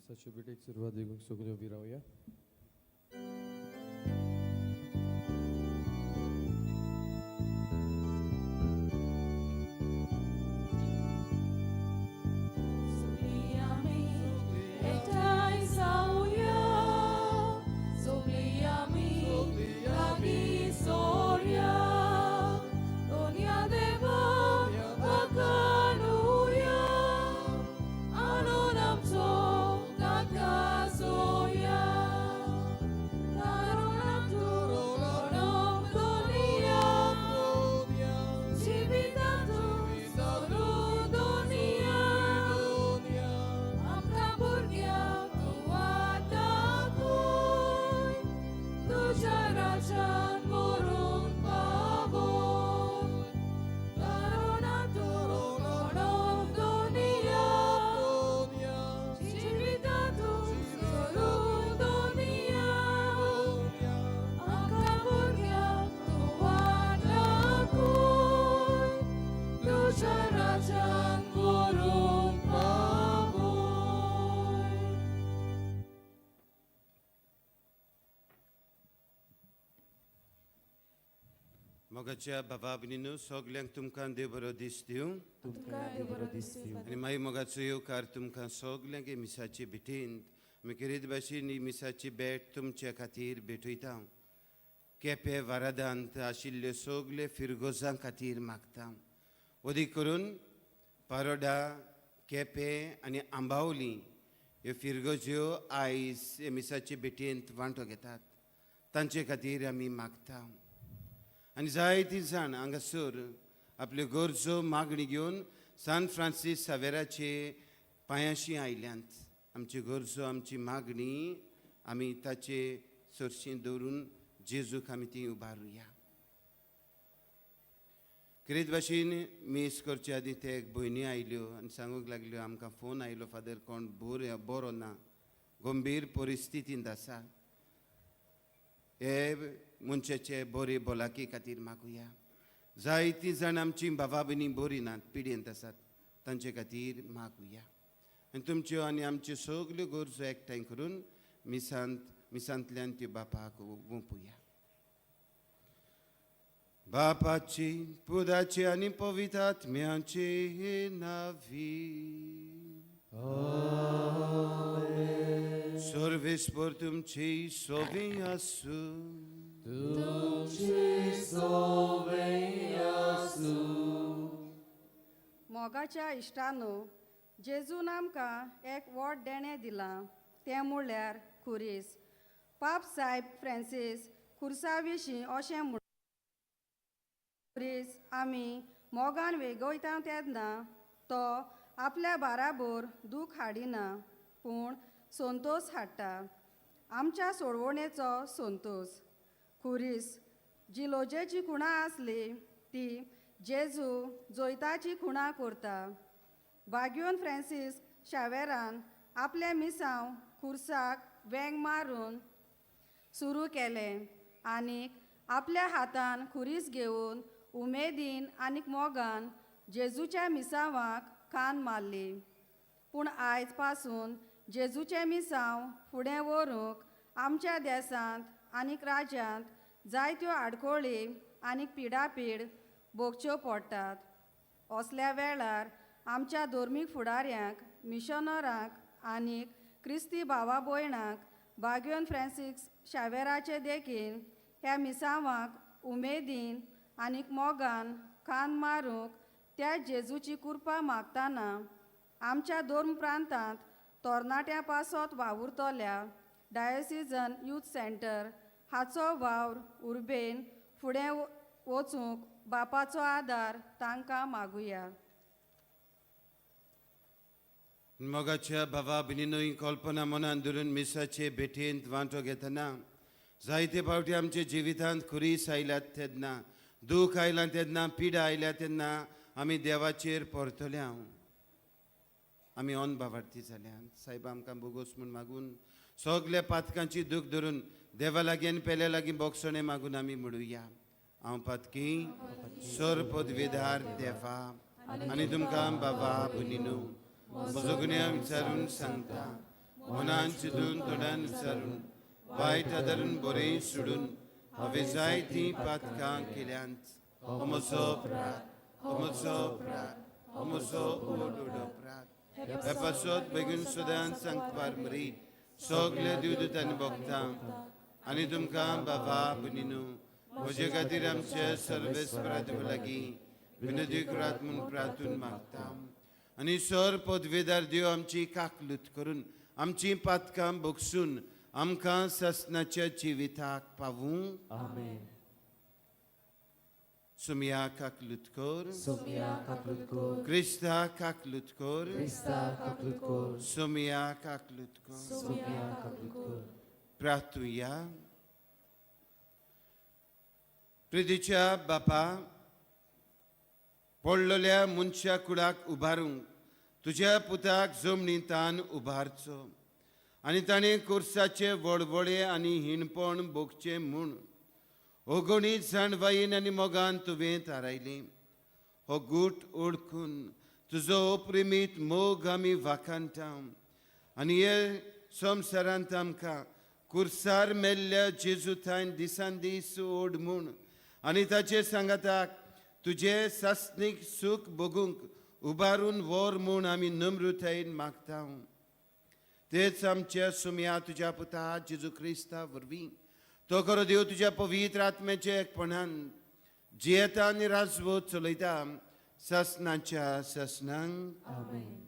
मिसाचे भेटेक सुरवात देखून सगळीं उबी रावया. सगळीं आमी एकठांय जावया, सगळीं आमी लागीं सोरया, दोनया देवाक वखाणुया, आणून आमचो ताका सोया. कारण तूं कोणोक दोनिया, जिवितांतू सोडू दोनिया. आमकां भुरग्यांक तूं दाखय, तुज्या राज्यान व्हरून पावय. करुणा तूं कोणोक दोनिया, जिवितांतू सोडू दोनिया. आमकां भुरग्यांक तूं दाखय, तुज्या राज्यान व्हरून पावय. मोगाच्या बाबा भयणीनो, सगल्यांक तुमकां देव बरो दीस दिवं. तुमकां देव बरो दीस दिवं. आनी मागीर मोगाचो येवकार तुमकां सगल्यांक हे मिसाचे भेटेंत. आमी खेरीत भाशेन ही मिसाची भेट तुमचे खातीर भेटयता. केपें वारादांत आशिल्ल्यो सगले फिरगोजां खातीर मागता. अदीक करून पारोडा, केपें आनी आंबावली ह्यो फिरगोज्यो आयज हे मिसाचे भेटेंत वांटो घेतात, तांचे खातीर आमी मागता. आनी जायतीं जाण हांगासर आपल्यो गरजो मागणी घेवन सान फ्रांसीस सावेराचे पांयाशी आयल्यांत. आमच्यो गरजो, आमची मागणी आमी ताचे सरशी दवरून जेजूक आमी ती उबारुया. खेरीत भाशेन मीस करचे आदीं ते एक भयणी आयल्यो आनी सांगूंक लागल्यो, आमकां फोन आयलो फादर, कोण बरो ना, गंभीर परिस्थितींत आसा. हे मनशाचे बरे भलायकी खातीर मागुया. जायतीं जाण आमची बाबा भयणी बरी नात, पिडेंत आसात, तांचे खातीर मागुया. आनी तुमच्यो आनी आमच्यो सगल्यो गरजो एकठांय करून मिसांतल्यान त्यो बापाक ओंपुया. बापाची, पुताची आनी पवित्र आत्म्याचे नांवी. सर्वेस्पर तुमचे सोबी आसूं. तुमचे सोबी आसूं. मोगाच्या इश्टानो, जेजून आमकां एक व्हड देणें दिलां, तें म्हणल्यार खुरीस. पाप सायब फ्रांसीस खुर्सा विशीं अशें म्हण, खुरीस आमी मोगान वेगयता तेन्ना तो आपल्या बाराबोर दूख हाडिना, पूण संतोस हाडटा, आमच्या सोडवणेचो संतोस. खुरीस जी लोजेची खुणा आसली, ती जेजू जोयताची खुणा करता. बाग्योन फ्रांसीस शावेरान आपलें मिसांव खुर्साक वेंग मारून सुरू केलें आनीक आपल्या हातान खुरीस घेवन उमेदीन आनीक मोगान जेजूच्या मिसांवाक कान मारली. पूण आयज पासून जेजूचें मिसांव फुडें व्हरूंक आमच्या देसांत आनीक राज्यांत जायत्यो आडखळी आनीक पिडापीड भोगच्यो पडटात. असल्या वेळार आमच्या धर्मीक फुडाऱ्यांक, मिशनरांक आनीक क्रिस्ती भावा भयणांक बाग्योन फ्रांसीस शावेराचे देखीन ह्या मिसांवाक उमेदीन आनीक मोगान कान मारूंक त्या जेजूची कृपा मागतना आमच्या धर्म प्रांतांत तरणाट्यां पासत वावुरतल्या डायोसिजन यूथ सेंटर हाचो वावर उर्बेन फुडें वचूंक बापाचो आदार तांकां मागुया. मोगाच्या भावा भयणीनोय, कल्पना मनान धरून मिसाचे भेटेंत वांटो घेतना जायते फावटी आमच्या जिवितांत खुरीस आयल्यात तेन्ना, दूख आयलां तेन्ना, पिडा आयल्या तेन्ना आमी देवाचेर परतले. हांव आमी अनभावार्थी जाल्यात. सायबा आमकां बोगोस म्हूण मागून सगल्या पातकांची दूख धरून देवा लागीं आनी पेल्या लागीं बोगसणें मागून आमी म्हणुया. हांव पातकी सर पदवेदार देवा आनी तुमकां बाबा भयणीनू, म्हजो गुन्यांव विचारून सांगता. मनान चिंतून तोंडान विचारून वायट आदारून बरें सोडून हांवें जायतीं पातकां केल्यांत. हो म्हजो अपराध, हो म्हजो अपराध, हो म्हजो व्हड अपराध. ह्या पासत बेगीन सदांच सांगपार मरी सगल्या देवदूतांनी भोगता आनी तुमकां बाबा भयणीनू म्हजे खातीर आमचे सर्वेस्परा देवा लागीं विनोदी करात म्हूण प्रार्थून मागता. आनी सर पदवेदार देव आमची काकलूत करून आमची पातकां भोगसून आमकां सासणाच्या जिविताक पावूं. आमेन. सुमया काकलूत कर. सोमया काकलूत कर. क्रिस्ता काकलूत कर. क्रिस्ता काकलूत कर. सोमया काकलूत कर. सोमया काकलूत कर. प्रार्थुया. प्रितीच्या बापा, पडलेल्या मनशा कुडाक उबारूंक तुज्या पुताक जमनींतान उबारचो आनी ताणें कोर्साचे वळवळे आनी हिणपण भोगचें म्हूण अगणीत जाणवायेन आनी मोगान तुवें थारायलें. हो गूट ओळखून तुजो अप्रेमीत मोग आमी वाखाणटा आनी हे संवसारांत आमकां कुर्सार मेल्ल्या जेजू थायन दिसान दीस ओड म्हूण आनी ताचे सांगाताक तुजें सासणीक सूख भोगूंक उबारून व्हर म्हूण आमी नम्रतायेन मागता. तेच आमच्या सुमया तुज्या पुता जेजू क्रिस्ता वरवीं तो खरो देव तुज्या पवित्र आत्म्याच्या एकपणान जियेता आनी राजवत चलयता सासणाच्या सासणांक. आमेन.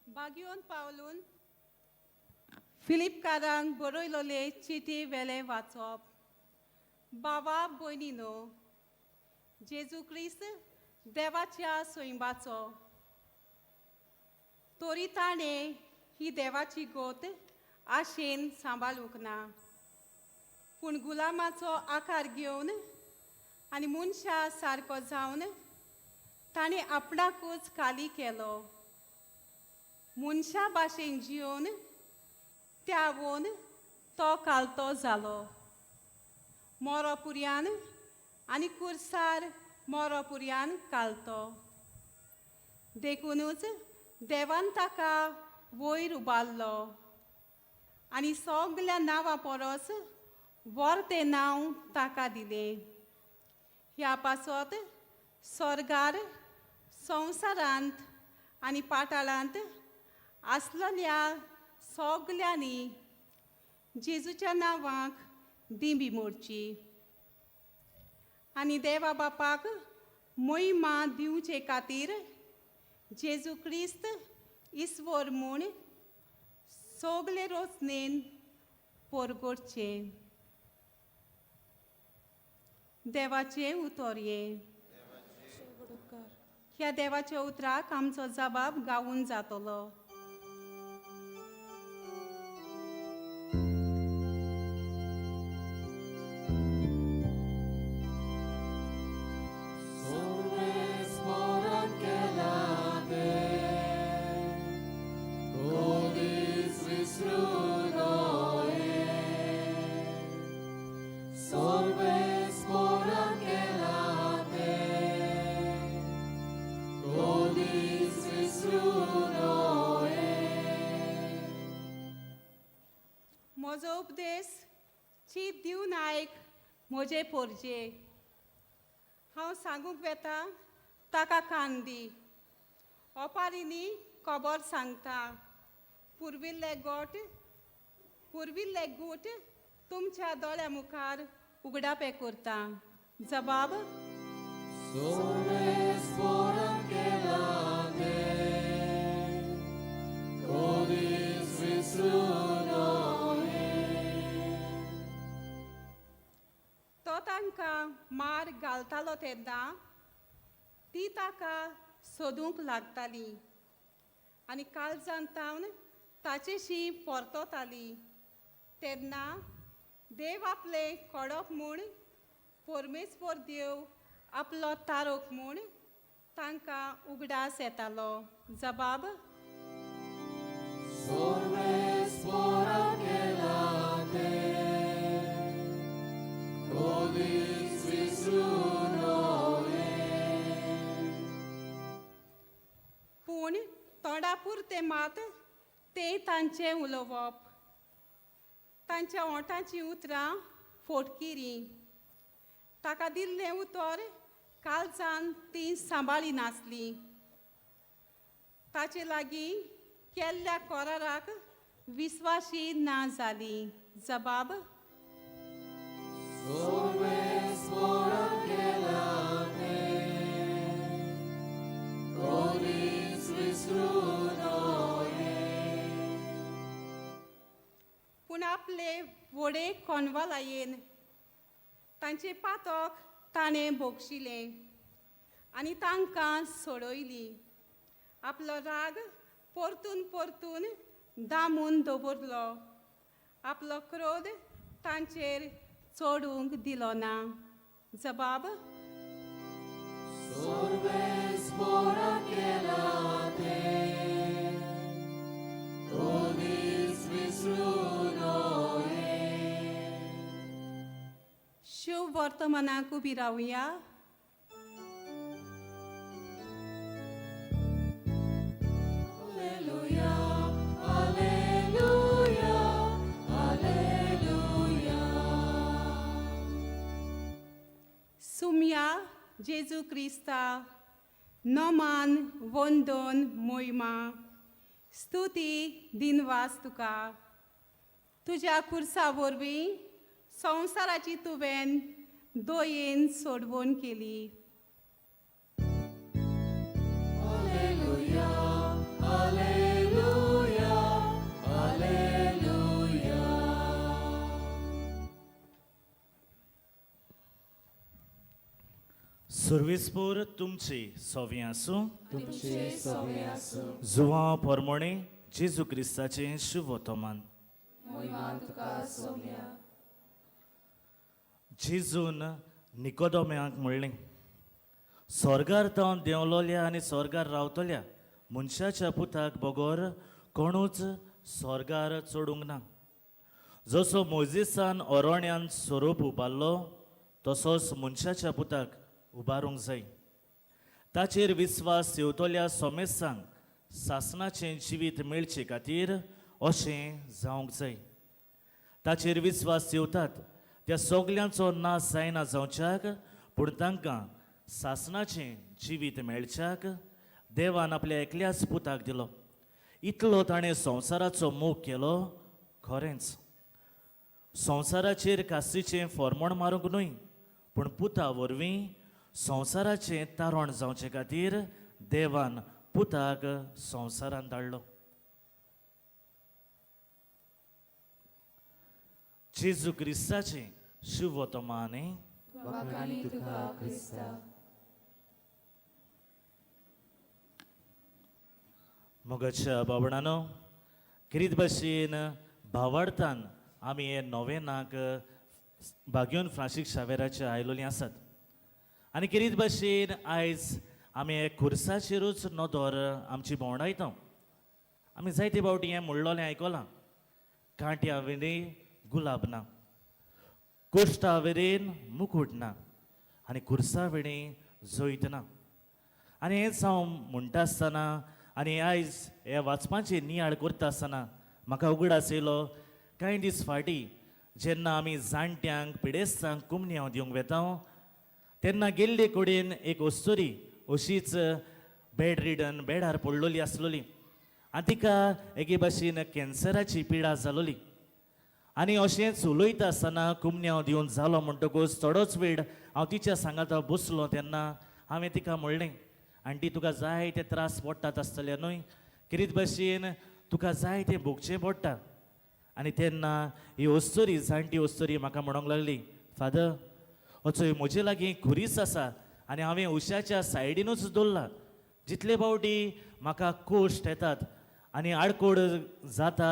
बागियोन पावलून फिलिपकारांक बरयलोले चिटी वेले वाचप. बाबा भयणीनो, जेजू क्रिस्त देवाच्या सैंबाचो, तरी ताणें ही देवाची गोत आशेन सांबाळूंक ना, पूण गुलामाचो आकार घेवन आनी मनशा सारको जावन ताणें आपणाकूच खाली केलो. मनशा भाशेन जिवन त्यावून तो कालतो जालो. मोरो पुरयान आनी कुर्सार मोरो पुरयान कालतो. देखुनूच देवान ताका वयर उबारलो आनी सगल्या नांवां परस व्हर तें नांव ताका दिलें. ह्या पासत स्वर्गार, संवसारांत आनी पाताळांत आसलेल्या सगल्यांनी जेजूच्या नांवाक दिंबी मोडची आनी देवा बापाक मोहिमा दिवचे खातीर जेजू क्रिस्त ईश्वर म्हूण सगले रोचनेन पोरगोडचें. देवाचें उतर हें. ह्या देवाच्या उतराक आमचो जबाब गावून जातलो. म्हजो उपदेश चीत दिवन आयक म्हजे पोरजे. हांव सांगूंक वेता ताका कान दी. ओपारींनी खबर सांगता. पुर्विल्ले गोट पुर्विल्ले गूट तुमच्या दोळ्या मुखार उगडापें करता. जबाब. तो तांकां मार घालतालो तेन्ना ती ताका सोदूंक लागताली आनी काळजान तावन ताचेशी परतताली. तेन्ना देव आपलें कोडप म्हूण, परमेश्वर देव आपलो तारोक म्हूण तांकां उगडास येतालो. जबाब. तोंडा पुरतें मात तें तांचें उलोवप. तांच्या ओंठाचीं उतरां फोटकिरीं. ताका दिल्लें उतर कालच्यान तीं सांबाळी नासलीं. ताचे लागीं केल्ल्या कराराक विस्वाशी ना जाली. जबाब. पूण आपले व्हडे कोनवालायेन तांचें पातक ताणें भोगशिलें आनी तांकां सोडयलीं. आपलो राग परतून परतून दामून दवरलो. आपलो क्रोध तांचेर चडूंक दिलो ना. जबाब. शिव वर्तमानाक उबी रावया. सुमया जेजू क्रिस्ता, नमान वंदन मोहिमा स्तुती दिनवास तुका. तुज्या खुर्सा वरवीं संवसाराची तुवें दयेन सोडवण केली. सुर्विसपूर तुमची सोवी आसूं. तुमचे सवे आसूं. जुवां पोरमोणे जेजू क्रिस्ताचें शुभोतमान. मोहिमा तुका सोम्या. जेजून निकोदोम्यांक म्हणलें, स्वर्गार तावन देंवलोल्या आनी स्वर्गार रावतल्या मनशाच्या पुताक बगर कोणूच स्वर्गार चडूंक ना. जसो मोजिसान ओरोण्यान स्वरूप उबारलो तसोच मनशाच्या पुताक उबारूंक जाय. ताचेर विस्वास येवतल्या सोमेसांक सासणाचें जिवीत मेळचे खातीर अशें जावंक जाय. ताचेर विस्वास येवतात त्या सगल्यांचो नाश जायना जावच्याक, पूण तांकां सासणाचें जिवीत मेळच्याक देवान आपल्या एकल्याच पुताक दिलो. इतलो ताणें संवसाराचो मोग केलो. खरेंच संवसाराचेर कास्तीचें फॉर्मोण मारूंक न्हय, पूण पुता वरवीं संवसाराचें तारण जावचे खातीर देवान पुताक संवसारान धाडलो. जेजू क्रिस्ताचें शुभोतमाने. वाखाणी तुका क्रिस्ता. मोगाच्या बाबणानो, किरीत भाशेन भावार्थान आमी हे नोवेनाक बाग्योन फ्रांसीक शावेराचे आयलोलीं आसात आनी किरीत भाशेन आयज आमी हे खुर्साचेरूच नदर आमची भोंवडायता. आमी जायते फावटी हें म्हणलोलें आयकलां, कांट्या वेरेन गुलाब ना, कोश्टा वेरेन मुकूट ना आनी खुर्सा वेणें जैत ना. आनी हेंच हांव म्हणटा आसतना आनी आयज हे वाचपाचें नियाळ करता आसतना म्हाका उगडास येयलो, कांय दीस फाटीं जेन्ना आमी जाणट्यांक पिडेस्तांक कुमन्यांव दिवंक वेता तेन्ना गेल्ले कडेन एक अस्तुरी अशीच बेड रिडन बेडार पडलोली आसलोली आनी तिका एके भाशेन कॅन्सराची पिडा जालोली. आनी अशेंच उलयता आसतना कुमन्यांव दिवन जालो म्हणटकूच थोडोच वेळ हांव तिच्या सांगाता बसलो तेन्ना हांवें तिका म्हणलें, आंटी तुका जाय ते त्रास पडटात आसतले न्हय, किरीत भाशेन तुका जाय तें भोगचें पडटा. आनी तेन्ना ही अस्तुरी जाणटी अस्तुरी म्हाका म्हणूंक लागली, फादर अचोय म्हजे लागीं खुरीस आसा आनी हांवें उश्याच्या सायडीनूच दवरला. जितले फावटी म्हाका कोश्ट येतात आनी आडकोड जाता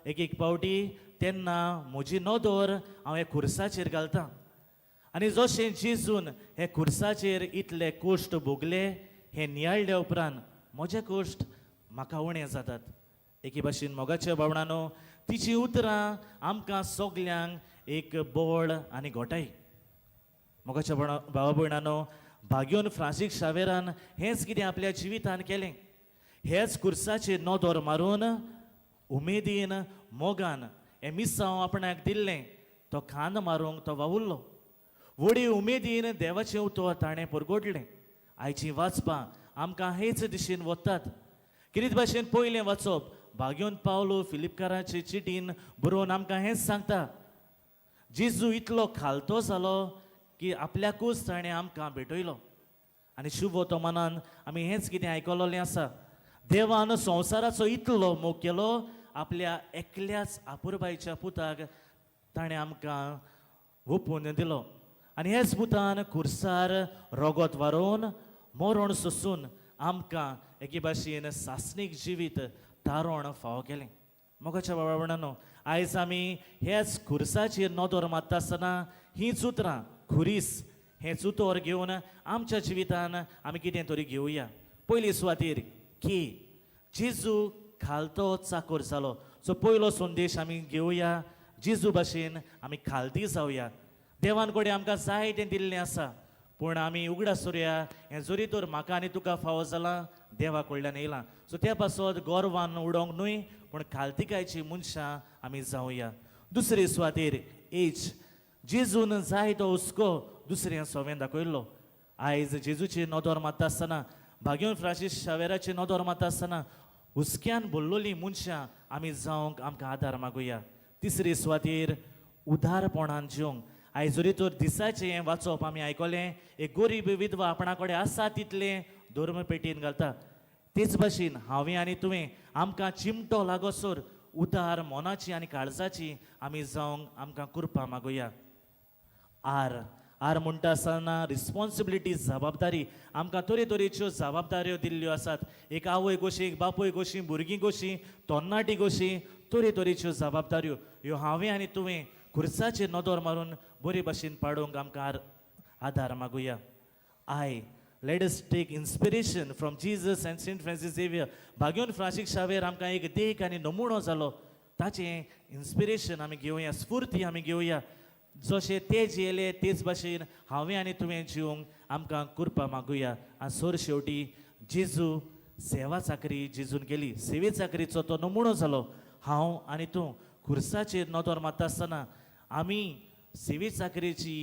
एक एक फावटी तेन्ना म्हजी नदर हांव ह्या खुर्साचेर घालता आनी जशें जेजून हे खुर्साचेर इतले कोश्ट भोगले हे नियाळ्ळे उपरांत म्हजे कोश्ट म्हाका उणें जातात. एके भाशेन मोगाच्या भावणानो, तिचीं उतरां आमकां सगल्यांक एक बळ आनी घोटाय. मोगाच्या भावा भयणानो, भाग्योन फ्रांसीक शावेरान हेंच कितें आपल्या जिवितान केलें. हेच खुर्साचेर नदर मारून उमेदीन मोगान हें मिसांव आपणाक दिल्लें तो खांद मारूंक तो वावुरलो. व्हडी उमेदीन देवाचें उतर ताणें परगटलें. आयचीं वाचपां आमकां हेच दिशेन वतात. कितें भाशेन पयलें वाचप भाग्योन पावलो फिलिपकाराचे चिटीन बरोवन आमकां हेंच सांगता, जेजू इतलो खालतो जालो की आपल्याकूच ताणें आमकां भेटयलो. आनी शुभ मनान आमी हेंच कितें आयकलोलें आसा, देवान संवसाराचो इतलो मोग केलो आपल्या एकल्याच आपुरबायच्या पुताक ताणें आमकां ओपून दिलो. आनी हेच पुतान खुर्सार रोगोत वारोवन मरण सोसून आमकां एके भाशेन सासणीक जिवीत तारोण फावो केलें. मोगाच्या बाबा भयणांनो, आयज आमी हेच खुर्साचेर नदर मारता आसतना हींच उतरां खुरीस हेंच उतर घेवन आमच्या जिवितान आमी कितें तरी घेवया. पयली सुवातेर की जेजू खालतो चाकोर जालो. सो पयलो संदेश आमी घेवया, जेजू भाशेन आमी खालती जावया. देवान कडेन आमकां जाय तें दिल्लें आसा, पूण आमी उगडास करुया हें जरी तर म्हाका आनी तुका फावो जालां देवा कडल्यान येयलां. सो त्या पासत गोरवान उडोवंक न्हय, पूण खालतिकायची मनशां आमी जावया. दुसरे सुवातेर एज जेजून जाय तो हुस्को दुसऱ्या सोवें दाखयल्लो. आयज जेजूची नदर मारता आसतना, भाग्योन फ्रांसीस शावेराची नदर मारता आसतना हुस्क्यान भरलोलीं मनशां आमी जावंक आमकां आदार मागुया. तिसरे सुवातेर उदारपणान जिवंक. आयज जरी तर दिसाचें हें वाचप आमी आयकलें, एक गरीब विधवा आपणा कडेन आसा तितलें धर्म पेटयेन घालता, तेच भाशेन हांवें आनी तुवें आमकां चिमटो लागोसर उदार मनाची आनी काळजाची आमी जावंक आमकां कृपा मागुया. आर आर म्हणटा आसतना रिस्पॉन्सिबिलिटी, जबाबदारी. आमकां तरेतरेच्यो जबाबदाऱ्यो दिल्ल्यो आसात. एक आवय कशी, एक बापूय कशी, भुरगीं कशीं, तरणाटीं कशीं, तरेतरेच्यो जबाबदाऱ्यो ह्यो हांवें आनी तुवें खुर्साचेर नदर मारून बरे भाशेन पाडूंक आमकां आदार मागुया. I let us take inspiration from Jesus and Saint Francis Xavier. भाग्योन Francis Xavier आमकां एक देख आनी नमुणो जालो, ताचें इन्स्पिरेशन आमी घेवया, स्फूर्ती आमी घेवया. जशें ते जियेले तेच भाशेन हांवें आनी तुवें जिवंक आमकां कृपा मागुया. आनी सर शेवटी जेजू सेवा चाकरी जेजून केली, सेवे चाकरीचो तो नमुणो जालो. हांव आनी तूं खुर्साचेर नदर मारता आसतना आमी सेवे चाकरेची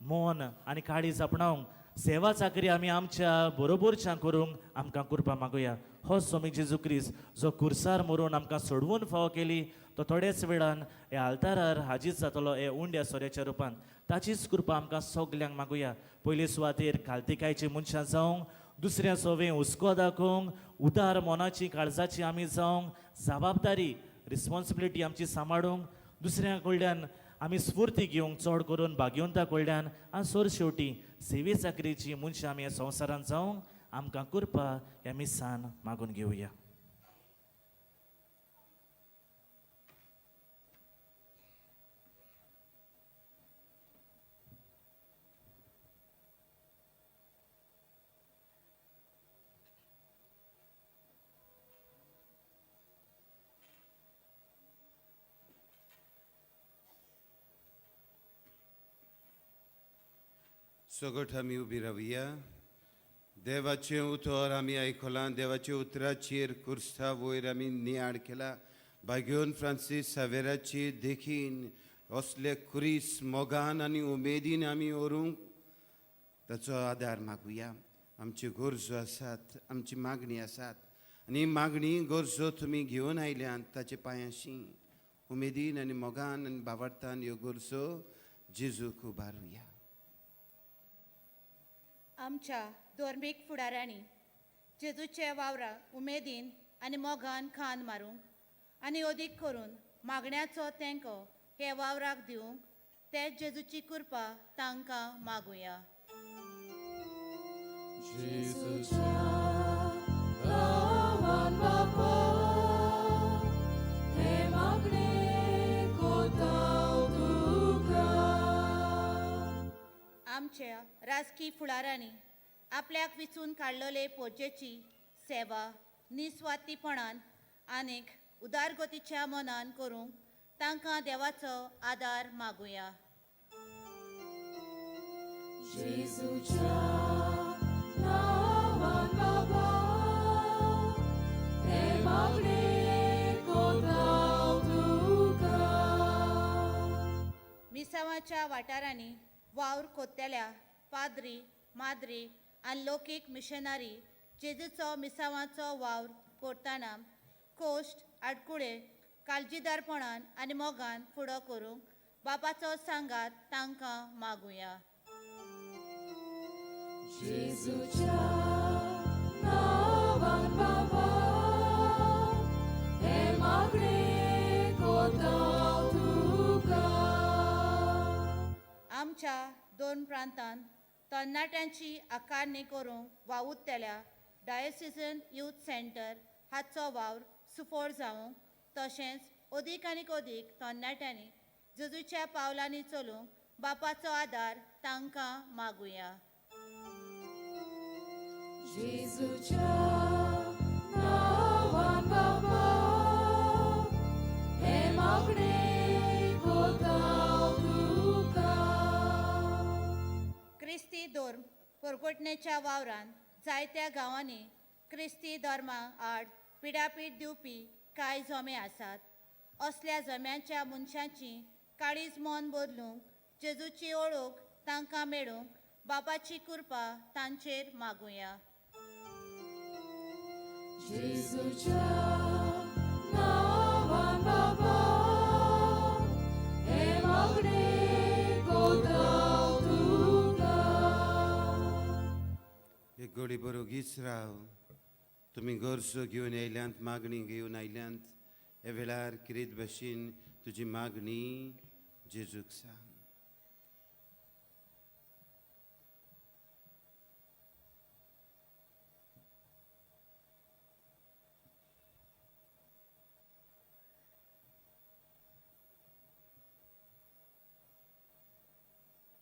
मन आनी काळीज आपणावंक, सेवा चाकरी आमी आमच्या बरोबरच्या करूंक आमकां कृपा मागुया. हो स्वामी जेजू क्रिस्त जो खुर्सार मरून आमकां सोडवून फावो केली, तो थोड्याच वेळान ह्या आल्तारार हाजीर जातलो हे उंड्या सोऱ्याच्या रुपान. ताचीच कृपा आमकां सगल्यांक मागुया. पयले सुवातेर खालतिकायची मनशां जावंक, दुसऱ्या सोवे हुस्को दाखोवंक, उदार मनाची काळजाची आमी जावंक, जबाबदारी रिस्पॉन्सिबिलिटी आमची सांबाळूंक, दुसऱ्या कडल्यान आमी स्फूर्ती घेवंक, चड करून भाग्यवंता कडल्यान, आनी सर शेवटी सेवे चाकरेची मनशां आमी ह्या संवसारांत जावंक आमकां कृपा ह्या मिसान मागून घेवया. सगट आमी उबी रावया. देवाचें उतर आमी आयकलां, देवाच्या उतराचेर खुर्सा वयर आमी नियाळ केला. भाग्योन फ्रांसीस सावेराची देखीन असले खुरीस मोगान आनी उमेदीन आमी व्हरूंक ताचो आदार मागुया. आमच्यो गरजो आसात, आमची मागणी आसात आनी मागणी गरजो तुमी घेवन आयल्यात ताचे पांयांशी उमेदीन आनी मोगान आनी भावार्थान ह्यो गरजो जेजूक उबारुया. आमच्या धर्मीक फुडाऱ्यांनी जेजूचे वावरा उमेदीन आनी मोगान खांद मारूंक आनी अदीक करून मागण्याचो तेंको हे वावराक दिवंक ते जेजूची कृपा तांकां मागुया. जेजूच्या नांवान बापा, हे मागणें कोताव तुका. आमच्या राजकी फुडाऱ्यांनी आपल्याक विचून काडलेले पोजेची सेवा निस्वार्थीपणान आनीक उदारगतीच्या मनान करूंक तांकां देवाचो आदार मागुया. जेजूच्या नांवान बाबा, मिसांवाच्या वाठारांनी वावर कोत्तेल्या पाद्री, माद्री आनी लोकीक मिशनरी जेजूचो मिसांवाचो वावर करतना कोश्ट, आडकुळे काळजीदारपणान आनी मोगान फुडो करूंक बापाचो सांगात तांकां मागुया. जेजूच्या नांवान बाबा हें मागणें कोताव तुका. आमच्या दोन प्रांतान तरणाट्यांची आकारणी करूंक वावुरतल्या डायोसिजन यूथ सेंटर हाचो वावर सुफळ जावंक, तशेंच अदीक आनीक अदीक तरणाट्यांनी जेजूच्या पावलांनी चलूंक बापाचो आदार तांकां मागुया. जेजूच्या नांवान बाबा हें मागणें कोताव तुका. क्रिस्ती धर्म परगटणेच्या वावरान जायत्या गांवांनी क्रिस्ती धर्मा आड पिडापीड दिवपी कांय जमे आसात. असल्या जम्यांच्या मनशांची काळीज मन बदलूंक, जेजूची ओळख तांकां मेळूंक बापाची कृपा तांचेर मागुया. जेजूच्या नांवान बाबा हें मागणें कोताव तुका. एक घोडी बरोगीच राव. तुमी गरजो घेवन आयल्यांत, मागणी घेवन आयल्यांत. ह्या वेळार किरेत भशेन तुजी मागणी जेजूक सांग.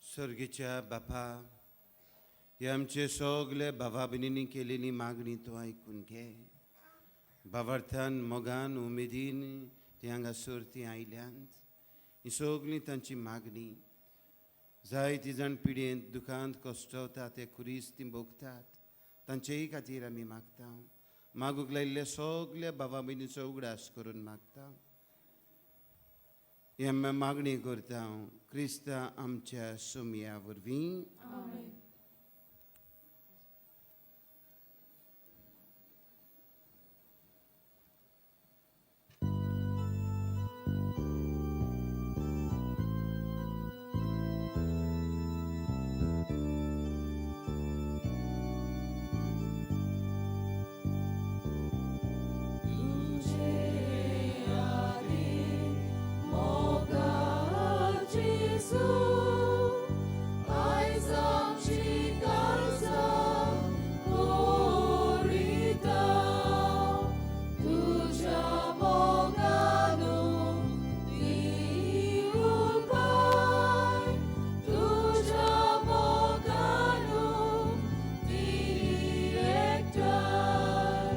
सर्गीच्या बापा, हे आमचे सगळे भावा भयणींनी केलेली मागणी तूं आयकून घे. भावार्थान, मोगान, उमेदीन ती हांगासर ती आयल्यांत. ही सगळी तांची मागणी. जायती जाण पिडयेंत, दुखांत कश्टवता, ते खुरीस ती भोगतात, तांचेय खातीर आमी मागता. मागूंक लायिल्ले सगल्या भावा भयणीचो उगडास करून मागता. हे आमी मागणी करता क्रिस्ता आमच्या सोमया वरवीं. तुझे आदीन मोगाळ जेजू, आयज आमची गरजां कोरिता. तुज्या मोगानू ती उपाय, तुज्या मोगानू ती एकठांय.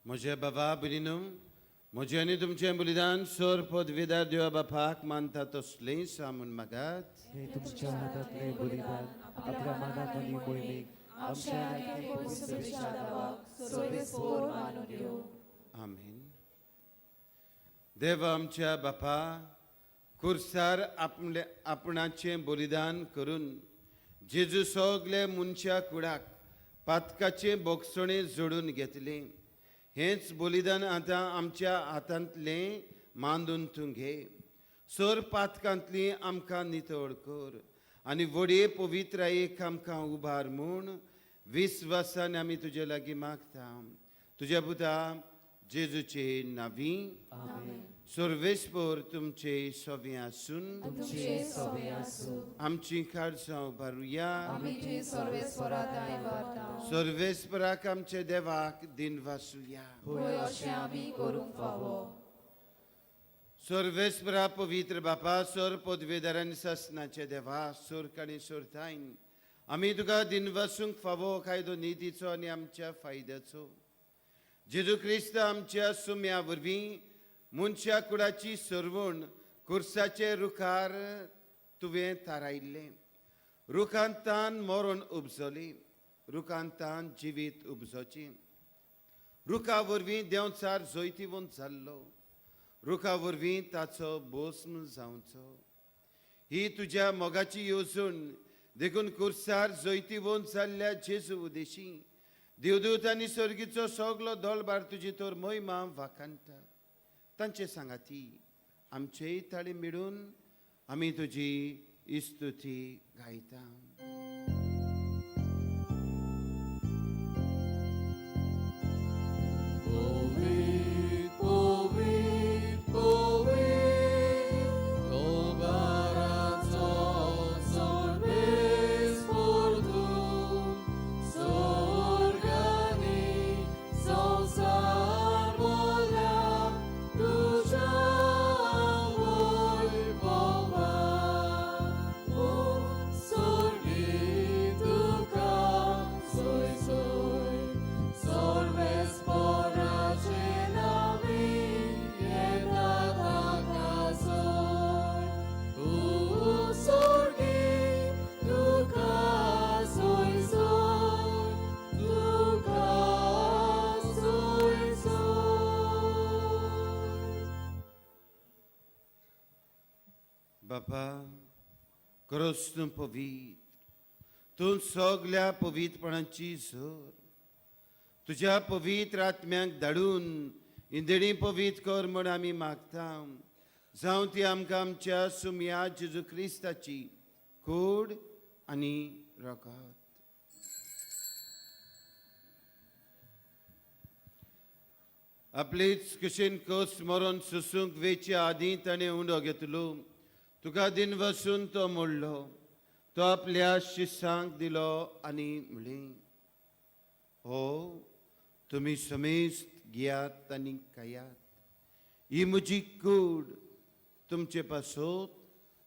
म्हज्या बाबा भयणीनो, म्हजें आनी तुमचें बलिदान सोर पदवीदार देवा बापाक मानता तसलें सामून मागात. हे तुमच्या हातांतले बलिदान आपल्या मनाक आनी मोहिमेक आमच्या आनी पवित्र दावाक सर्वेस्पोर मानून येवं. आमेन. देव आमच्या बापा, कुर्सार आपले आपणाचें बलिदान करून जेजू सगळे मनशा कुडाक पातकाचें बोगसणें जोडून घेतलें. हेंच बलिदान आतां आमच्या हातांतलें मांदून तूं घे. सर पातकांतली आमकां नितळ कर आनी व्हडये पवित्रायेक आमकां उबार म्हूण विस्वासान आमी तुजे लागीं मागता, तुज्या पुता जेजूचे नावी. आमेन. सर्वेस्पोर तुमचे सवे आसून. तुमचे सवे आसूं. आमची काळजां उबारुया. आमी सर्वेस्परा वार्ता. सर्वेस्पराक आमचे देवाक दिन वासुया. होय, अशें आमी करूंक फावो. सर्वेस्परा पवित्र बापा, सोर पदवेदार आनी सासनाचे देवा, सोर्क आनी सोरतायन आमी तुका दिनवासूंक फावो कायदो नितीचो आनी आमच्या फायद्याचो. जेजू क्रिस्त आमच्या सुम्या वरवीं मनशा कुडाची सरवण कुर्साचे रुखार तुवें थारायल्लें. रुखान तान मरण उपजली, रुखान तान जिवीत उपजोचें. रुखा वरवीं देंवचार जैतिवंत जाल्लो, रुखा वरवीं ताचो बोस्म जावचो. ही तुज्या मोगाची येवजण देखून कुर्सार जैतिवंत जाल्ल्या जेजू उदेशी देवदूत आनी सर्गीचो सगलो दोलबार तुजी तर मोहिमा वाखाणटा. तांचे सांगाती आमचेय ताळी मेळून आमी तुजी इस्तुती गायता. Povit, povit, povit, Dolbarațo sorbes fortum, Sorgani sansar molea, Tuja voi pova, Sorgi tuca, soi soi, Sorbes porace nami, Ieta tasoi. Sorgi tuca, soi soi, Tuca, soi soi. बापा, खरोच तूं पवित्र, तूं सगल्या पवित्रपणाची झर. तुज्या पवित्र आत्म्याक धाडून इंदणी पवित्र कर म्हण आमी मागता. जावं ती आमकां आमच्या सुमया जेजू क्रिस्ताची कूड आनी रगत. आपलीच कशेन कस मरोन सोसूंक वेचे आदीं ताणें उंडो घेतलो, तुका दिन वसून तो मोडलो, तो आपल्या शिसांक दिलो आनी म्हणलें, हो तुमी समेस्त घेयात आनी खायात, ही म्हजी कूड तुमचे पासत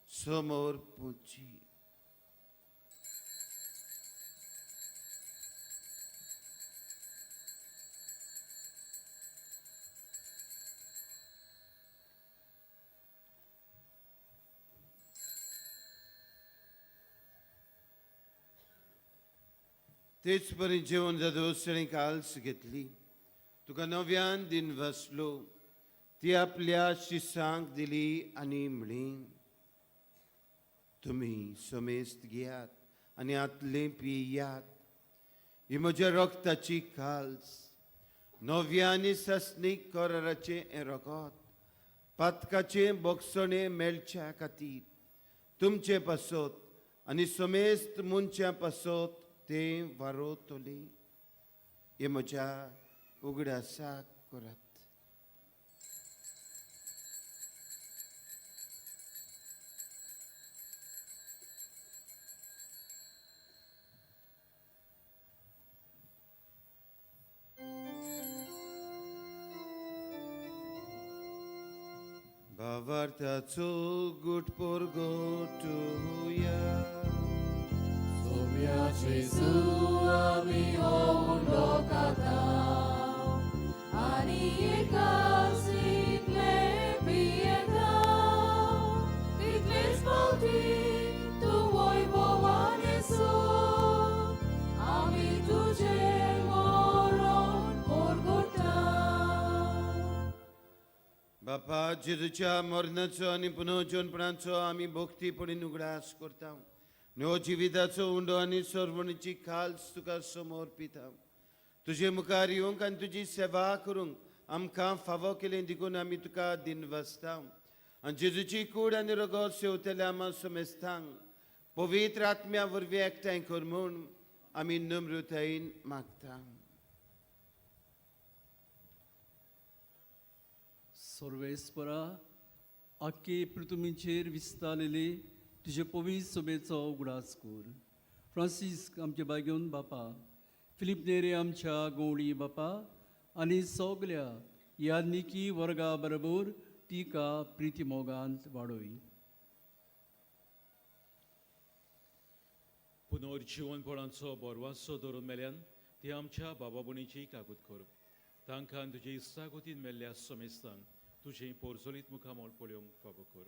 समोर पोची. तेच परी जेवण जातकच ताणें काल्स घेतली, तुका नव्यान दिन वसलो, ती आपल्या शिसांक दिली आनी म्हणली, तुमी समेस्त घेयात आनी आतलें पियात, ही म्हज्या रक्ताची काल्स, नव्या आनी सासणीक कराराचें हें रगत पातकाचें बोगसणें मेळच्या खातीर तुमचे पासत आनी समेस्त मनशां पासत तें वारोतलें. हें म्हज्या उगडासाक करात. भावार्थाचो गुट पोरगोटुया. Somia Jesu ami undo kata, ani ekasitle pieta, titles pauti tu voi bovaneso, ami tuje moron porgota. बापा, जेजूच्या मरणाचो आनी पुनर्जनपणाचो आमी भक्तीपणी उगडास करता. न्हो जिविताचो उंडो आनी सर्वणीची खाल्स तुका समोर पिता. तुजे मुखार येवंक आनी तुजी सेवा करूंक आमकां फावो केलें देखून आमी तुका दिनवासता. आनी जेजूची कूड आनी रगत सेवतल्या आमा समेस्तांक पवित्र आत्म्या वरवीं एकठांय कर म्हूण आमी नम्रतायेन मागता. सर्वेस्परा, आख्खे पृथ्वीचेर विस्तारलेले तुजे पवित्र सभेचो उगडास कर. फ्रांसीस्क आमचे बागेवन बापा, फिलीप नेरे आमच्या गवळी बापा आनी सगल्या याज्ञिकी वर्गा बरोबर तिका प्रिती मोगांत वाडोय. पुनर्जिवनपणाचो बोरवासो धरून मेल्यान ती आमच्या बाबाबुणीची कागूत कर. तांकां तुजे इस्तागोतीन मेल्ल्या समेस्तांक तुजें पोरजोलीत मुखामोल पळोवंक फावो कर.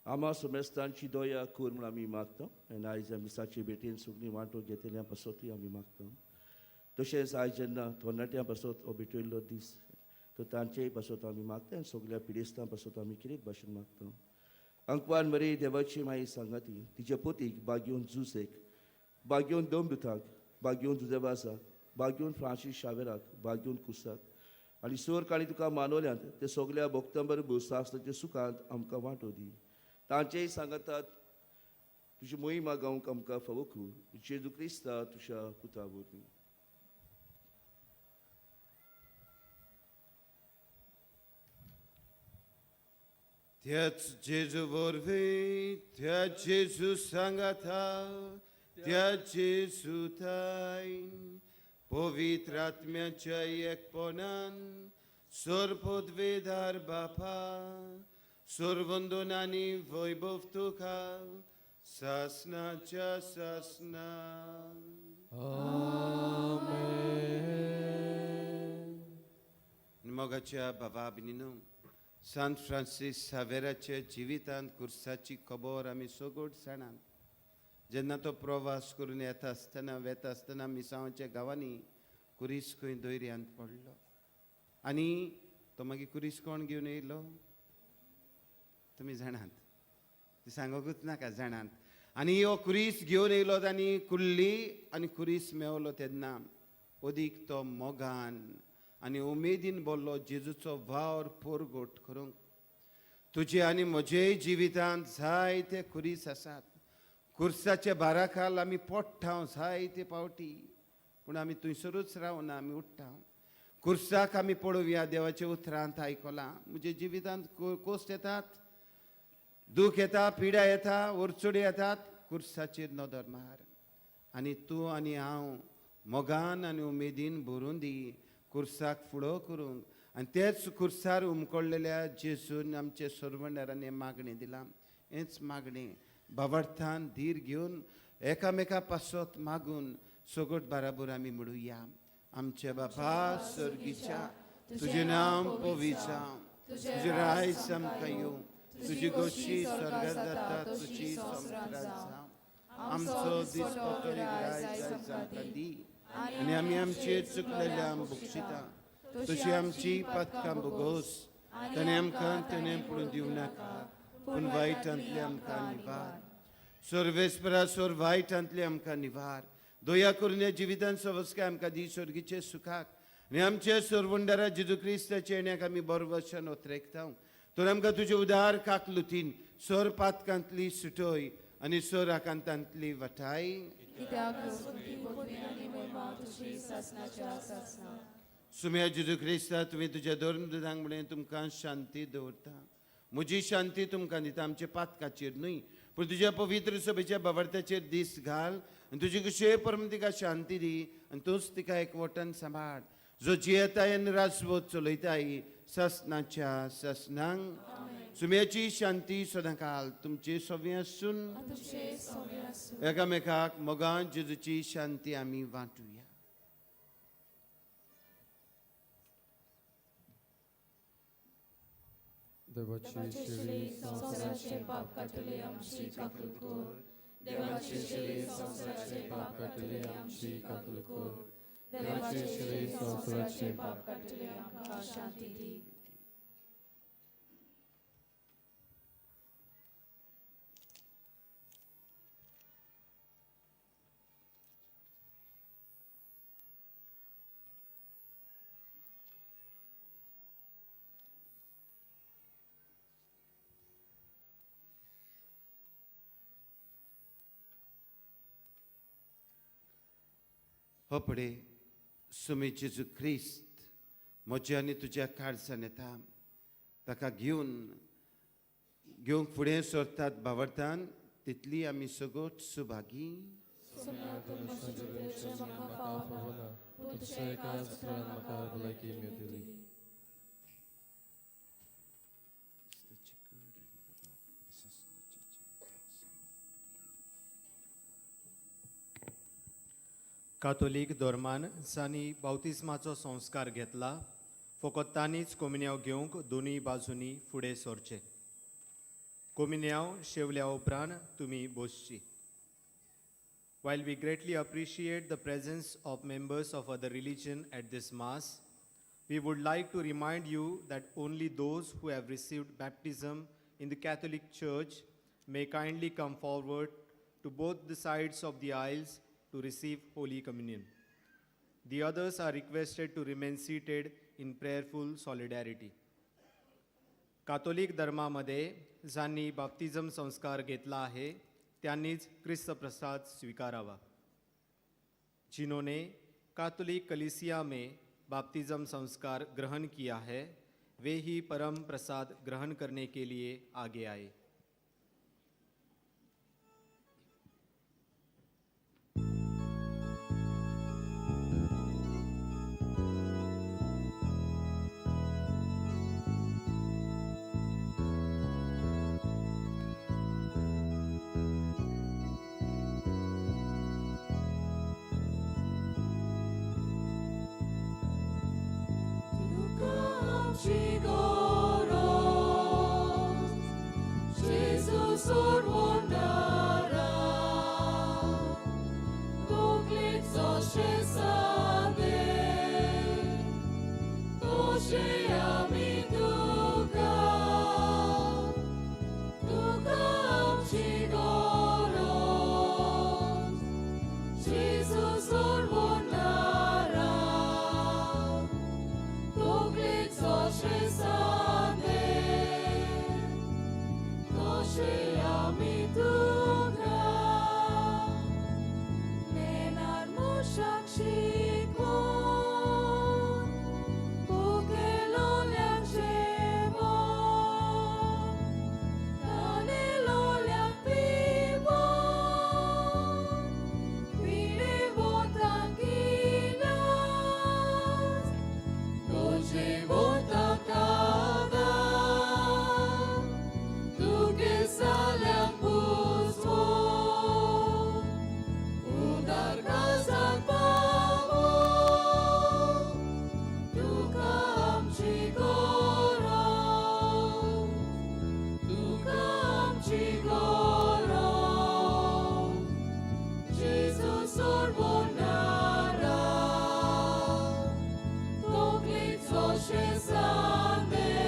आमा समेस्तांची दया कर म्हूण आमी मागता आनी आयज मिसाचे भेटेन सगळीं वांटो घेतल्या पासतूय आमी मागता. तशेंच आयज जेन्ना तरणाट्यां पासत हो भेटयल्लो दीस तर तांचेय पासत आमी मागता आनी सगळ्या पिडेस्तां पासत आमी कितें भाशेन मागता. अंकवान मरे देवाची माई सांगाती तिच्या पोतीक बागयोन जुसेक, बागयोन दोमदुताक, बागयोन जुजेवासाक, बागयोन फ्रांसीस शावेराक, बागयोन कुसाक आनी सोर काणी तुका मानवल्यांत ते सगळ्या भक्तां बरोबर सासणाच्या सुखांत आमकां वांटो दी. तांचेय सांगातात तुजी मोहिमा गावंक आमकां फावो कर. जेजू क्रिस्ता तुज्या पुता वरवीं. त्याच जेजू वरवीं, त्या जेजू सांगाता, त्या जेजू थाय पवित्र आत्म्याच्या एकपणान सर्वपदवेदार बापा, सर्वंदन आनी वैभव तुका सासनाच्या सासना. मोगाच्या बाबा बिनीनो, सांत फ्रांसीस सावेराच्या जिवितांत कुर्साची खबर आमी सगट जाणात. जेन्ना तो प्रवास करून येता आसतना वेता आसतना मिसांवाच्या गांवांनी कुरीस खंय दर्यांत पडलो आनी तो मागीर कुरीस कोण घेवन येयलो तुमी जाणात, ती सांगूंकूच नाका, जाणात. आनी हो कुरीस घेवन येयलो आनी कुल्ली आनी कुरीस मेवलो तेन्ना अदीक तो मोगान आनी उमेदीन बोल्लो जेजूचो वावर पोरगोट करूंक. तुजे आनी म्हजेय जिवितांत जायते कुरीस आसात. कुर्साच्या बाराखाल आमी पोट्टाव जायते पावटी, पूण आमी थंयसरूच रावना, आमी उठ्ठाव. कुर्साक आमी पळोवया देवाच्या उतरांत आयकलां, म्हज्या जिवितांत कोश्ट येतात, दूख येता, पिडा येता, ओरचोडी येतात, कुर्साचेर नदर मार आनी तूं आनी हांव मोगान आनी उमेदीन भरून दी कुर्साक फुडो करूंक. आनी तेच कुर्सार उमकळलेल्या जेजून आमचे सरवंडारांनी मागणें दिलां. हेंच मागणें भावार्थान धीर घेवन एकामेका पासत मागून सगट बाराबर आमी म्हणुया. आमच्या बापा सर्गीच्या, तुजें नांव पवित्र जावं, तुजें रायज आमकां येवं, तुजी गोशी स्वर्गात जाता तशी संवसारांत जावं. आमचो दिसपट्टो रायज आयज आमकां दी आनी आमी आमचेर चुकलेल्या बक्षिता तशी आमची पातकां भोगोस, ताणें आमकां तेणें पडून दिवं नाका, पूण वायटांतले आमकां निवार. सर्वेस्परा सोर वायटांतले आमकां निवार. दया करून ह्या जिवितान सवस्काय आमकां दी स्वर्गीचे सुखाक आनी आमचे सरवंडारा जेजू क्रिस्ताच्या येण्याक आमी बरवशन ओतरेकता. तर आमकां तुजे उदार काकलुतीन सोर पातकांतली सुटय आनी सोर आकांतांतली वठाय. सुम्या जेजू क्रिस्ता, तुवें तुज्या धर्मदूतांक म्हणलें तुमकां शांती दवरता, म्हजी शांती तुमकां दिता, आमच्या पातकाचेर न्हय पूण तुज्या पवित्र सभेच्या बावडत्याचेर दीस घाल आनी तुजी कशे परम तिका शांती दी आनी तूंच तिका एकवटान सांबाळ, जो जियेताय आनी राजवत चलयताय ससनाच्या ससनांक. सुम्याची शांती सदांकाल तुमचे सवे आसून एकामेकाक मोगान जेजूची शांती आमी वांटुया. देवाची शिरी संवसाराचे पाप काडटले आमची काकूत कर. देवाची शिरी संवसाराचे पाप काडटले आमची काकूत कर. देवाची शिरी संवसाराचे पाप काडटले आमकां शांती दी. हो पडे सुमी जेजू क्रिस्त म्हज्या आनी तुज्या काळजान येता, ताका घेवन घेवंक फुडें सरतात भावार्थान तितली आमी सगट सुभागी. म्हाका फावना, पूण तुज्या एकाच उतरान म्हाका भलायकी मेळटली. कातोलीक धर्मान जांणी बावतिस्माचो संस्कार घेतला फकत तांणीच कोमिन्यांव घेवंक दोनूय बाजूंनी फुडें सरचें. कोमिन्यांव शेवल्या उपरांत तुमी बसची. While we greatly appreciate the presence of members of other religion at this Mass, we would like to remind you that only those who have received baptism in the Catholic Church may kindly come forward to both the sides of the aisles to receive Holy Communion. The others are requested to remain seated in prayerful solidarity. Catholic धर्मामध्ये ज्यांनी बाप्तिझम संस्कार घेतला आहे त्यांनीच ख्रिस्त प्रसाद स्वीकारावा. जिन्होंने कातोलिक कलीसिया में बाप्तिज्म संस्कार ग्रहण किया है, वे ही परम प्रसाद ग्रहण करने के लिए आगे आए. तुका आमची गरज, जेजू सोडवणारा, तकलेक जशें सादें, तशें आमी तुका. तुका आमची गरज, जेजू सोडवणारा, तकलेक जशें सादें, तशें आमी तुका. नेणार मनशाक शिकवण, भुकेलोल्यांक जेवण, तानेलोल्यांक पिवण, पिडेवंतांक इलाज, गरजेवंतांक आदार, दुखेस्ताल्यांक पुजवण, उदार काळजाक पावोवन. तुका आमची गरज, तुका आमची गरज, जेजू सोडवणारा, तकलेक जशें सादें,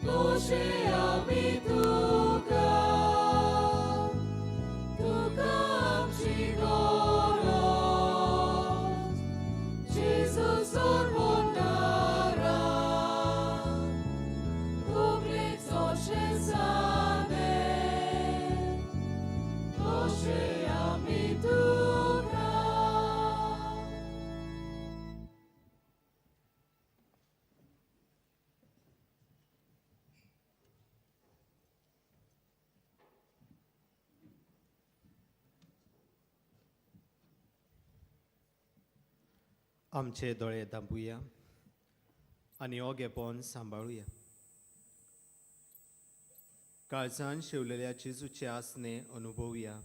तशें आमी तुका. तुका आमची गरज, जेजू सोडवणारा, तकलेक जशें सादें, तशें आमी तुका. आमचे दोळे धांपुया आनी ओगेपण सांबाळुया. काळजान शेवलेल्या जेजूचे आसणे अनुभवया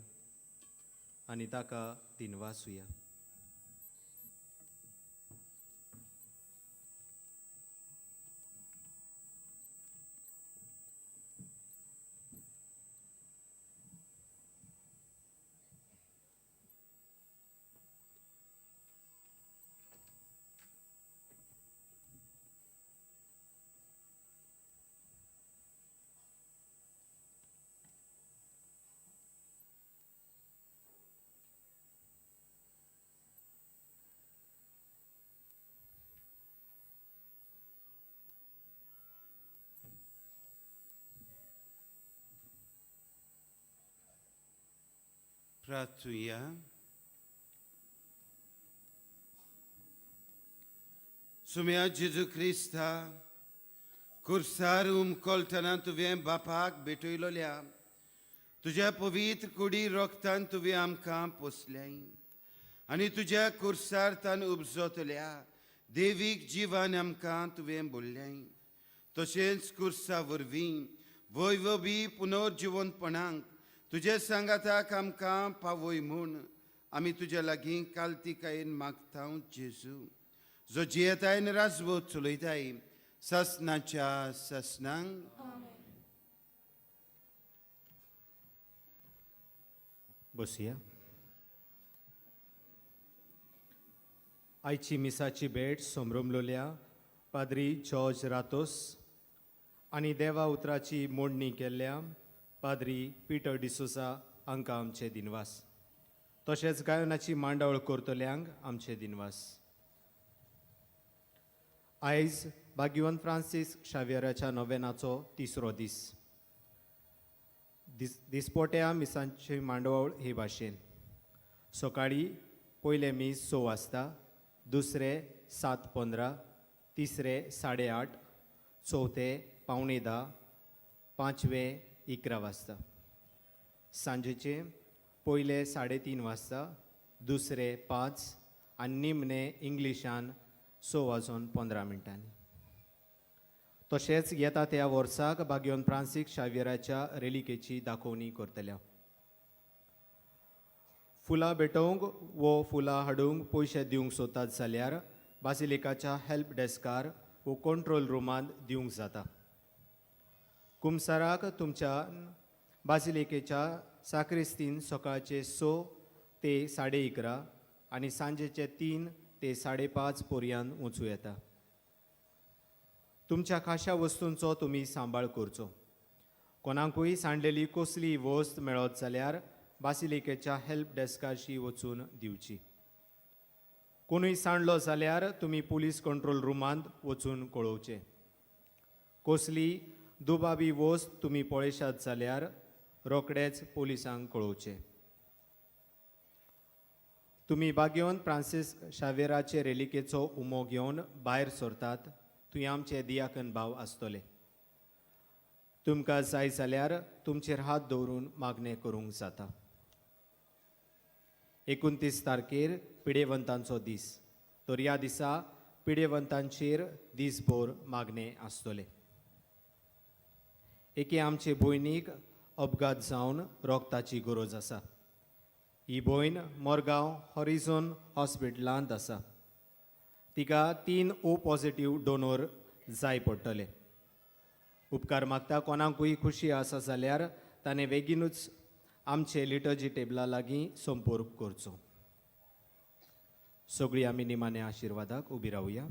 आनी ताका दिनवासुया. प्रार्थुया. सुम्या जेजू क्रिस्ता, कुर्सार उमकोलतना तुवें बापाक भेटयलोल्या तुज्या पवित्र कुडी रोगतान तुवें आमकां पोसल्याय आनी तुज्या कुर्सार तान उपजतल्या देवीक जिवान आमकां तुवें बोल्ल्याय. तशेंच कुर्सा वरवीं वैवबी पुनर्जिवनपणाक तुजे सांगाताक आमकां पावय म्हूण आमी तुज्या लागीं कालतिकायेन मागता जेजू, जो जियेताय आनी राजवत चलयताय ससनाच्या ससनांक. बसया. आयची मिसाची भेट समरमलोल्या पाद्री जॉर्ज रातोस आनी देवा उतराची मोडणी केल्ल्या पाद्री पिटर डिसोसा हांकां आमचे दिनवास. तशेंच गायनाची मांडावळ करतल्यांक आमचे दिनवास. आयज भाग्यवंत फ्रांसीस शाव्यराच्या नोवेनाचो तिसरो दीस. दिसपोट्या मिसांची मांडवळ हे भाशेन. सकाळीं पयलें मीस 6 वाजता, दुसरें 7:15, तिसरें 8:30, चवथें 9:45, पांचवें 11 वाजता. सांजेचें पयलें 3:30 वाजता, दुसरें 5 आनी निमणें इंग्लिशान 6:15. तशेंच येता त्या वर्साक भाग्योन फ्रांसीक शाव्यराच्या रेलिकेची दाखोवणी करतल्या. फुलां भेटोवंक वो फुलां हाडूंक पयशे दिवंक सोदतात जाल्यार बासिलिकाच्या हेल्प डेस्कार वो कंट्रोल रुमांत दिवंक जाता. कुमसाराक तुमच्या बासिलिकेच्या साक्रिस्तीन सकाळचे 6 ते 11:30 आनी सांजेचे 3 ते 5:30 पर्यंत वचूं येता. तुमच्या खाशा वस्तूंचो तुमी सांबाळ करचो. कोणाकूय सांडलेली कसलीय वस्त मेळत जाल्यार बासिलिकेच्या हेल्प डेस्काशी वचून दिवची. कोणूय सांडलो जाल्यार तुमी पुलीस कंट्रोल रुमांत वचून कळोवचें. कसली दुबावी वस्त तुमी पळयशात जाल्यार रोखडेच पोलिसांक कळोवचें. तुमी भाग्यवंत फ्रांसीस शावेराचे रेलिकेचो उमो घेवन भायर सरतात थंय आमचे दियाकन भाव आसतले. तुमकां जाय जाल्यार तुमचेर हात दवरून मागणें करूंक जाता. 29 तारखेर पिडेवंतांचो दीस, तर ह्या दिसा पिडेवंतांचेर दीसभर मागणें आसतलें. एके आमचे भयणीक अपघात जावन रोगताची गरज आसा. ही भयण मोरगांव हॉरिझोन हॉस्पिटलांत आसा. तिका 3 ओ पॉजिटीव डोनर जाय पडटले. उपकार मागता कोणाकूय खुशी आसा जाल्यार ताणें बेगीनूच आमचे लिटर्जी टेबला लागीं संपर्क करचो. सगळीं आमी निमाणे आशिर्वादाक उबी रावया.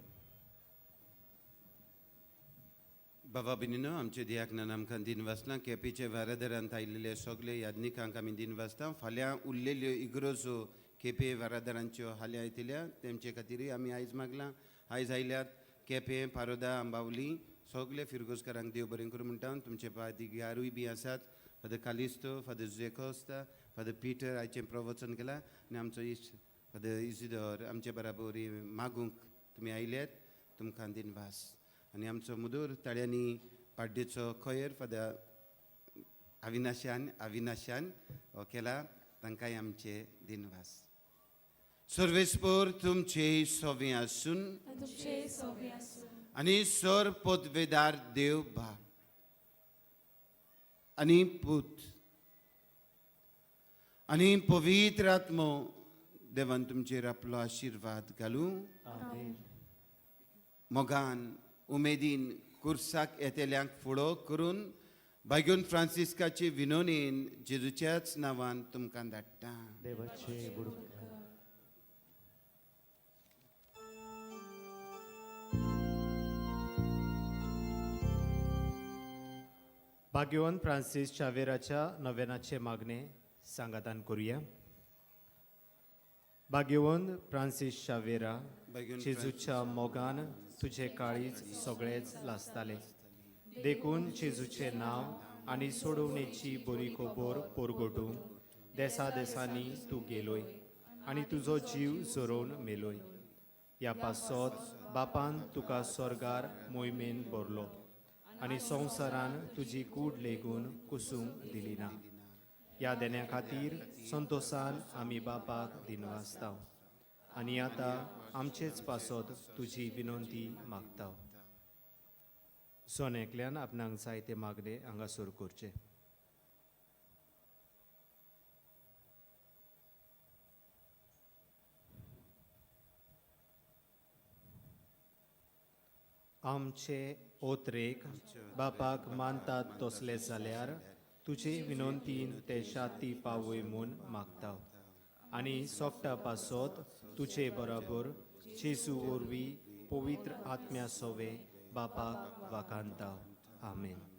बाबा बिनीनो आमचे दियाकनान आमकां दिन वाचलां. केपेचे वारादारांत आयिल्ले सगळे यादनिकांक आमी दिन वाचता. फाल्यां उरलेल्यो इगरोजो केपे वारादारांच्यो हाल्यां येतल्या तेमचे खातीरय आमी आयज मागलां. आयज आयल्यात केपें, पारोदा, आंबावली सगळे फिरगोजकारांक देव बरें करूं म्हणटा. तुमचे पादिगारूय बी आसात, फादर कालिस्तो, फादर जेकोस्ता, फादर पिटर आयचें प्रवचन केलां आनी आमचो इश्ट फादर इजिदोर आमचे बराबर मागूंक तुमी आयल्यात, तुमकां दिनवास. आनी आमचो मुदूर ताळ्यांनी पाड्डेचो खयर फादर अविनाशान हो केला, तांकांय आमचे दिनवास. सर्वेस्पोर तुमचे सोवे आसून आनी सर पदवेदार देव बाप आनी पूत आनी पवित्र आत्मो देवान तुमचेर आपलो आशिर्वाद घालूं. मोगान उमेदीन कुर्साक येतल्यांक फुडो करून भाग्योन फ्रांसिस्काचे विनोनीन जेजूच्याच नांवान तुमकां धाडटा. देवाचे भाग्यवंत फ्रांसीस शावेराच्या नवेनाचे मागणे सांगातान करुया. भाग्यवंत फ्रांसीस शावेरा, जेजूच्या मोगान तुजे काळीज सगळेच लासताले, देखून जेजूचें नांव आनी सोडोवणेची बरी खबर परगटूंक देसा देसांनी तूं गेलोय आनी तुजो जीव झरोवन मेलोय. ह्या पासत बापान तुका स्वर्गार मोहिमेन भरलो आनी संवसारान तुजी कूड लेगून कुसूंक दिली ना. ह्या देण्या खातीर संतोसान आमी बापाक दिनवासताव आनी आतां आमचेच पासत तुजी विनंती मागताव. जण एकल्यान आपणाक जाय ते मागणे हांगासर करचें. आमचे ओतरेक बापाक मानतात तसले जाल्यार तुजे विनंतीन ते शाती पावय म्हूण मागता आनी सोगटा पासत तुजे बराबर जेजू वरवीं पवित्र आत्म्या सोवे बापाक वाखाणता. आमेन.